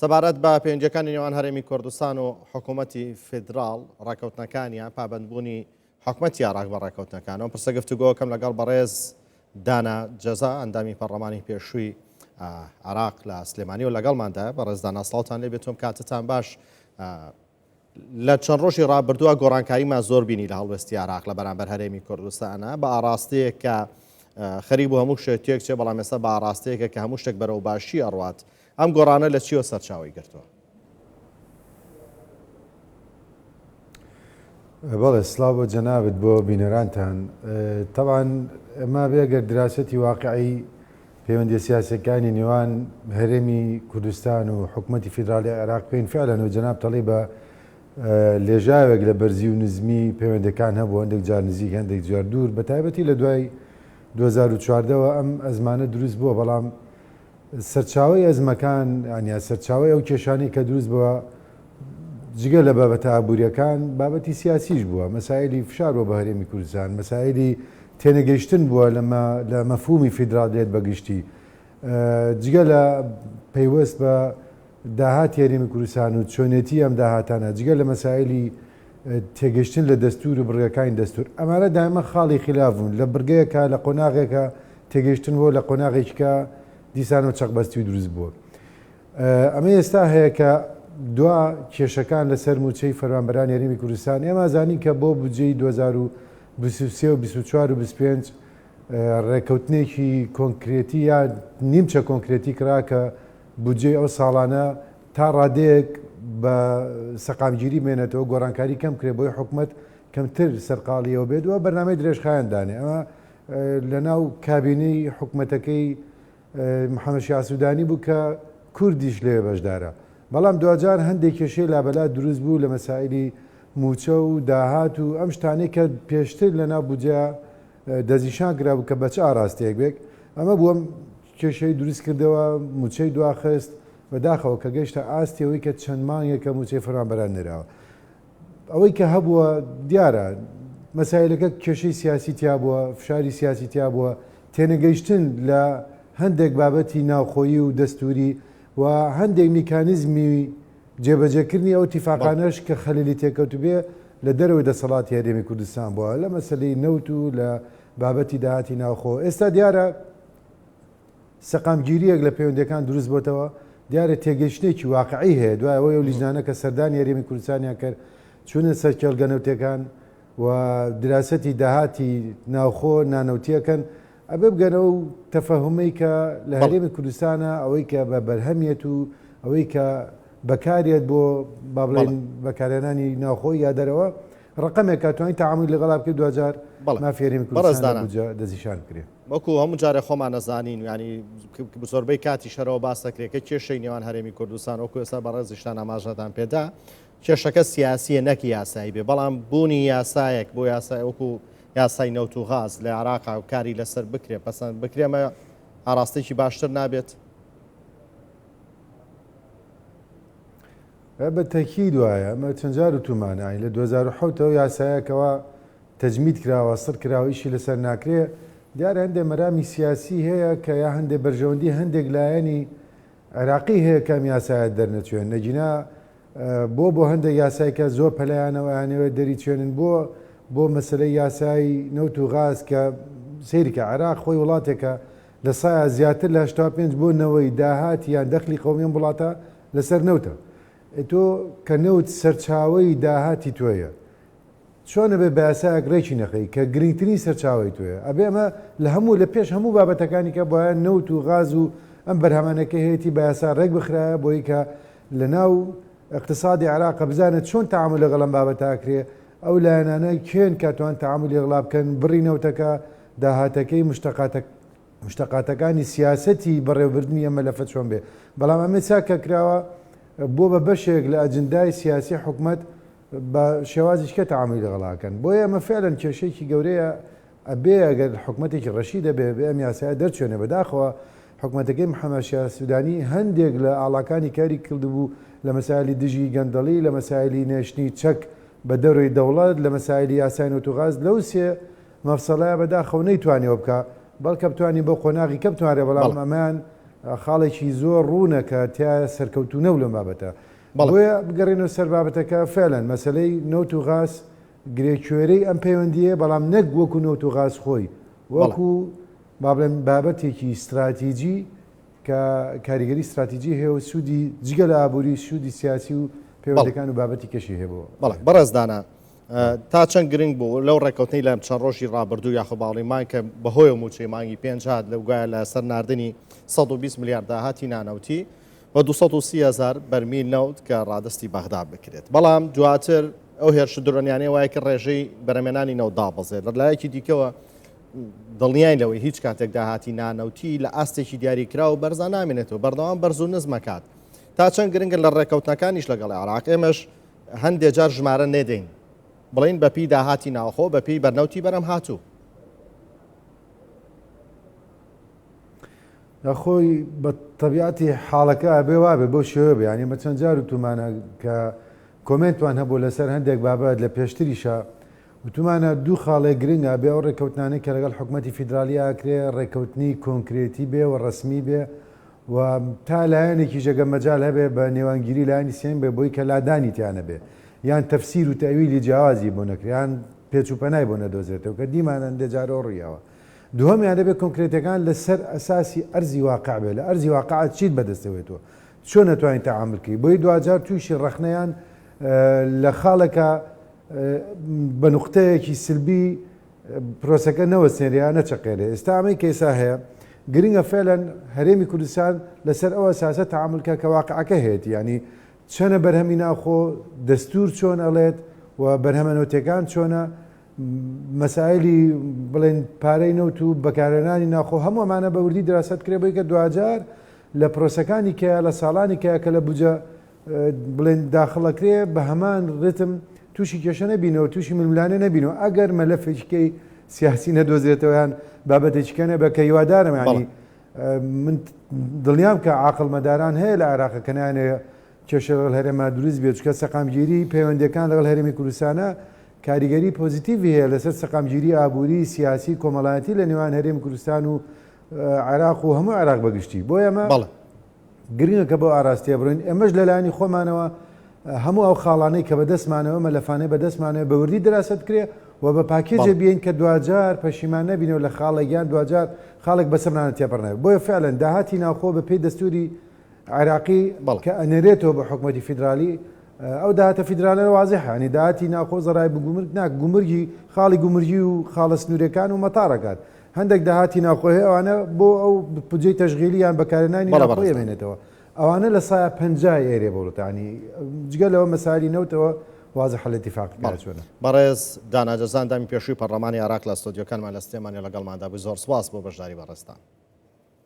سەبارەت بە پەیوەندییەکانی نێوان هەرێمی کوردستان و حکوومەتی فیدراڵ، ڕێککەوتنەکانیان، پابەندبوونی حکومەتی عێراق بە ڕێککەوتنەکانەوە، پرسە گفتوگۆکەم لەگەڵ بەڕێز دانا جەزا، ئەندامی پەرلەمانی پێشووی عێراق لە سلێمانی و لەگەڵماندایە. بەڕێز دانا سڵاوتان لێ بێتم، کاتتان باش. لە چەند ڕۆژی ڕابردووە گۆڕانکاریمان زۆر بینی لە هەڵوێستی عێراق لە بەرامبەر هەرێمی کوردستانە بە ئاڕاستەیەک کە خەریک بوو هەموو شتێک تێک چێ، بەڵام ئێستا بە ئاڕاستەیەکە کە هەموو شتێک بەرەو باشی ئەڕوات. ئەم گۆڕانە لە چیەوە سەرچاوەی گرتووە؟ بەڵێ سڵاو بۆ جەنابت بۆ بینەرانتان. تەبعەن ئێمە بێ گەر دراسەتی واقعی پەیوەندیە سیاسیەکانی نێوان هەرێمی کوردستان و حکومەتی فیدراڵی عێراق بکەین فعلەن و جەناب تەڵی بە لێژاوێک لە بەرزی و نزمی پەیوەندەکان هەبوو هەندێک جار نزیک هەندێک جار دوور بە تایبەتی لە دوای 2014ەوە ئەم ئەزمانە دروست بووە بەڵام سەرچاوەی ئەزمەکان یان سەرچاوەی ئەو کێشانەی کە دروست بووە جگە لە بابەتە ئابووریەکان بابەتی سیاسیش بووە مەسایلی فشار بۆ بە هەرێمی کوردستان مەسایلی تێنەگەیشتن بووە لە مەفهومی فیدراڵیەت بە گشتی جگە لە پەیوەست بە داهاتی هەرێمی کوردستان و چۆنێتی ئەم داهاتانە جگە لە مەسایلی تێگەشتن لە دەستور و بڕگەکانی دەستور ئەمانە دایمە خاڵی خلاف بوون لە بڕگەیەکە لە قۆناغێکە تێگەشتن بۆ لە قۆناغێکیکە دیسانەوە چەقبەستی و دروست بووە ئەمە ئێستا هەیە کە دوا کێشەکان لەسەر مووچەی فەرمانبەرانی هەرێمی کوردستان، ئێمە ئەزانین کە بۆ بودجەی 2023 و 24 و 25 ڕێککەوتنێکی کۆنکرێتی یا نیمچە کۆنکرێتی کرا کە بودجەی ئەو ساڵانە تا ڕادەیەک بە سەقامگیری بمێنێتەوە، گۆڕانکاری کەم کرێ بۆی حکومەت کەمتر سەرقاڵیەوە بێت و بەرنامەی درێژخایەن دانێ. ئەمە لەناو کابینەی حکومەتەکەی محەمەد شیاع سودانی بوو کە کوردیش لەوێ بەشدارە. بەڵام دواجار هەندێک کێشەی لابەلا دروست بوو لە مەسائیلی مووچە و داهات و ئەم شتانەی کە پێشتر لەناو بودجە دەستنیشان کرابوو کە بە چ ئاراستەیەک بێت. ئەمە بوو ئەم کێشەی دروست کردەوە، مووچەی دواخست. بەداخەوە کە گەیشتە ئاستی ئەوەی کە چەند مانگێکە مووچەی فەرمانبەران نەراوە. ئەوەی کە هەبووە دیارە مەسایلەکە کێشەی سیاسی تیا بووە، فشاری سیاسی تیا بووە، تێنەگەیشتن لە هەندێک بابەتی ناوخۆیی و دەستووری و هەندێک میکانیزمی جێبەجێکردنی ئەو تیفاقانەش کە خەللی تێکەوتبێ لە دەرەوەی دەسەڵاتی هەرێمی کوردستان بووە لە مەسەلەی نەوت و لە بابەتی داهاتی ناوخۆ. ئێستا دیارە سەقامگیرییەک لە پەیوەندییەکان دروست بۆتەوە، دیارە تێگەیشتنێکی واقعی هەیە دوای ئەوەی ئەو لیژنانە کە سەردانی هەرێمی کوردستانیان کرد چوونە سەر کێڵگە نەوتیەکان و دراسەتی داهاتی ناوخۆ نانەوتیەکەن ئەبێ بگەنە ئەو تەفەهومەی کە لە هەرێمی کوردستانە ئەوەی کە بە بەرهەمیەت و ئەوەی کە بەکارێت بۆ با بڵێن بەکارهێنانی ناوخۆ یا دەرەوە ڕقەمێک کە توانین تەعامولی لەگەڵا بکەیت دواجار مافی هەرێمی کوردستان لە بودجە دەستنیشان بکرێت. وەکو هەموو جارێ خۆمان ئەزانین یانی زۆربەی کاتی شەرەوە باس دەکرێت کە کێشەی نێوان هەرێمی کوردستان وەکو ئێستا بەڕێزیشتان ئاماژەتان پێدا کێشەکە سیاسیە نەک یاسایی بێ بەڵام بوونی یاسایەک بۆ یاسای وەکو یاسای نەوت و غاز لە عێراقا و کاری لەسەر بکرێ پەسەند بکرێمە ئاراستێکی باشتر نابێت. بە تەکید وایە ئەمە چەند جار وتومانە لە 2007 ەوە یاسایەکەوە تەجمید کراوە، سڕ کراوە، ئیشی لەسەر ناکرێ، دیارە هەندێ مەرامی سیاسی هەیە کە یا هەندێ بەرژەوەندی هەندێک لایەنی عێراقی هەیە کە ئەم یاسایە دەرنەچوێن، نەگینا بۆ بۆ هەندێک یاسای کە زۆر پەلەیانەوە ئەیانەوێت دەریچوێنن بۆ بۆ مەسەلەی یاسای نەوت و غاز کە سەیرکە عێراق خۆی وڵاتێکە لە سایە زیاتر لە 85 بۆ نەوەی داهاتی یان دەخلی قەومی ئەم وڵاتە لەسەر نەوتە. تۆ کە نەوت سەرچاوەی داهاتی تۆیە چۆن ئەبێ بە یاسایەک ڕێکی نەخەی کە گرنگترین سەرچاوەی تۆیە؟ ئەبێ ئەمە لە هەموو لە پێش هەموو بابەتەکانی کە بۆیە نەوت و غاز و ئەم بەرهەمانە کە هەیەتی بە یاسا ڕێک بخرایە بۆی کە لە ناو اقتصادی عێراق بزانێت چۆن تەعامول لەگەڵ ئەم بابەتە ئەکرێ ئەو لایەنانە کێن کە توان تەعامولی لەگەڵا بکەن بڕی نەوتەکە داهاتەکەی مشتەقاتە مشتەقاتەکانی سیاسەتی بەڕێوەبردنی ئەم مەلەفە چۆن بێ بەڵام ئەمە چاک کە کراوە بووە بە بەشێک لە ئەجندای سیاسی حکومەت بە شێوازی شکە تەعامولی لەگەڵا ئەکەن بۆیە ئەمە فعلەن کێشەیەکی گەورەیە ئەبێ ئەگەر حکومەتێکی ڕەشید ئەبێ بێ ئەم یاسایە دەرچوێنێ بەداخەوە حکومەتەکەی محەمەد شیاع سودانی هەندێک لە ئاڵاکانی کاری کردبوو لە مەسایلی دژی گەندەڵی لە مەسایلی نێشتنی چەک بە دەرۆی دەوڵەت لە مەسایلی یاسای نەوت و غاز لەو سێ مەفسەڵەیە بەداخەوە نەیتوانیەوە بکا بەڵکە بتوانین بۆ قۆناغی کە بتوانرێ بەڵام ئەمەیان. خاڵێکی زۆر ڕوونە کە تیا سەرکەوتوو نەبوو لەم بابەتە. بۆیە بگەڕێینەوە سەر بابەتەکە، فعلا مەسەلەی نەوت و غاز گرێکوێرەی ئەم پەیوەندییە، بەڵام نەک وەکو نەوت و غاز خۆی، وەکو با بڵێم بابەتێکی ستراتیجی کە کاریگەری ستراتیجی هەیە و سوودی جگە لە ئابووری سوودی سیاسی و پەیوەندەکان و بابەتی کەشی هەیە بۆ. بەڵێ بەڕێز دانا تا چەند گرنگ بوو لەو ڕێککەوتنەی لەم چەند ڕۆژی ڕابردوو یاخۆ باڵی مانگ کە بەهۆیەوە مووچەی مانگی پێنج هات لەو گوایە لەسەر ناردنی 120 ملیار داهاتی نانەوتی و 230 هەزار بەرمیل نەوت کە ڕادەستی بەغدا بکرێت بەڵام دواتر ئەو هێرشە درۆنیانەی وای کرد ڕێژەی بەرەمێنانی نەوت دابەزێت لە لایەکی دیکەوە دڵنیاین لەوەی هیچ کاتێک داهاتی نانەوتی لە ئاستێکی دیاریکراو بەرزا نامێنێتەوە بەردەوام بەرز و نزمەکات تا چەند گرنگە لە ڕێککەوتنەکانیش لەگەڵ عێراق ئێمەش هەندێ جار ژمارە نێدەین بڵین بەپی داهاتی ناوخۆ بەپی بەرنەوتی بەرەم هاتوو. خۆی بە تەبیعەتی حاڵەکە ئەبێ وابێ بەو شێوە بێ یانی ئەمە چەند جار وتومانە کە کۆمێنتمان هەبوو لەسەر هەندێک بابەت لە پێشتریشا وتومانە دوو خاڵێک گرنگە بێ ئەو ڕێککەوتنانەی کە لەگەڵ حکومەتی فیدرالی ئاکرێ ڕێککەوتنی کۆنکرێتی بێ و ڕەسمی بێ و تا لایەنێکیش ئەگەر مەجال هەبێ بە نێوانگیری لایەنی سێیەم بێ بۆی کە لادانی تیا نەبێ یان تەفسیر و تەئویلی جیاوازی بۆ نەکرێ یان پێچ و پەنای بۆ نەدۆزرێتەوە کە دیمان هەندێ جار ئەو ڕوویاوە. دووهەمیان دەبێ کۆنکرێتەکان لە سەر ئەساسی ئەرزی واقع بێ لە ئەرزی واقع چیت بەدەستەوەی تۆ چۆن ئەتوانی تەعامول کەی بۆی دواجار تووشی ڕەخنەیان لە خاڵێکا بە نوقتەیەکی سلبی پرۆسەکە نەوەستێنرێ یا نەچەقێنرێ. ئێستا ئەمەی کە ئێستا هەیە گرنگە فعلەن هەرێمی کوردستان لەسەر ئەو ئەساسە تەعامول کە کە واقعەکە هەیەتی یانی چەنە بەرهەمی ناوخۆ دەستور چۆن ئەڵێت و بەرهەمە نەوتیەکان چۆنە مەسایلی بڵێن پارەی نەوت و بەکارهێنانی ناوخۆ هەموو ئەمانە بە وردی دراسەت کرێ بۆی کە دواجار لە پرۆسەکانی کە لە ساڵانی کە کە لە بودجە بڵێن داخڵ ئەکرێ بە هەمان ڕتم تووشی کێشە نەبینەوە تووشی ململانێ نەبینەوە ئەگەر مەلەفێکیکەی سیاسی نەدۆزرێتەوە یان بابەتێکیکە نەبێ کە هیوادارم ینی من دڵنیام کە عاقڵ مەداران هەیە لە عێراق کە نایانەوێ کێشە لەگەڵ هەرێما دروست بێت چونکە سەقامگیری پەیوەندیەکان لەگەڵ هەرێمی کوردستانە کاریگەری پۆزیتیڤی هەیە لەسەر سەقامگیری ئابووری سیاسی کۆمەڵایەتی لە نێوان هەرێمی کوردستان و عێراق و هەموو عێراق بەگشتی بۆیە ئەمە گرنگە کە بەو ئاراستەیە بڕۆین، ئێمەش لەلایەنی خۆمانەوە هەموو ئەو خاڵانەی کە بەدەستمانەوە، مەلەفانەی بەدەستمانەوە بە وردی دەراسەت بکرێ و بە پاکێجێ بیەین کە دواجار پەشیمان نەبینەوە لە خاڵێک یان دواجار خاڵێک بەسەرمانە تێپەڕ نەبێت. بۆیە فعلەن داهاتی ناوخۆ بە پێی دەستووری عێراقی کە ئەنێرێتەوە بە حکومەتی فیدرالی ئەو داهاتە فیدرالە وازحە، یانی داهاتی ناوخۆ زەرای بە گومرگ نا، گومرگی خاڵی گومرگی و خاڵە سنووریەکان و مەتاڕەکات. هەندێک داهاتی ناوخۆ هەیە ئەوانە بۆ ئەو بودجەی تەشغیلی یان بەکارهێنانی بەڵێ ناوخۆی بەڕێزتان. ئەمێنێتەوە ئەوانە لە سایە 50 ئێرێ بۆ ینی جگە لەوە مەساری نەوتەوە وازحە لە اتفاقەکە بەڵێ چۆنە. بەڕێز دانا جەزا ئەندامی پێشووی پەڕلەمانی عێراق لە ستۆدیۆکانمان لە سلێمانی لەگەڵماندا بوو زۆر سوپاس بۆ بەشداری بەڕێزتان.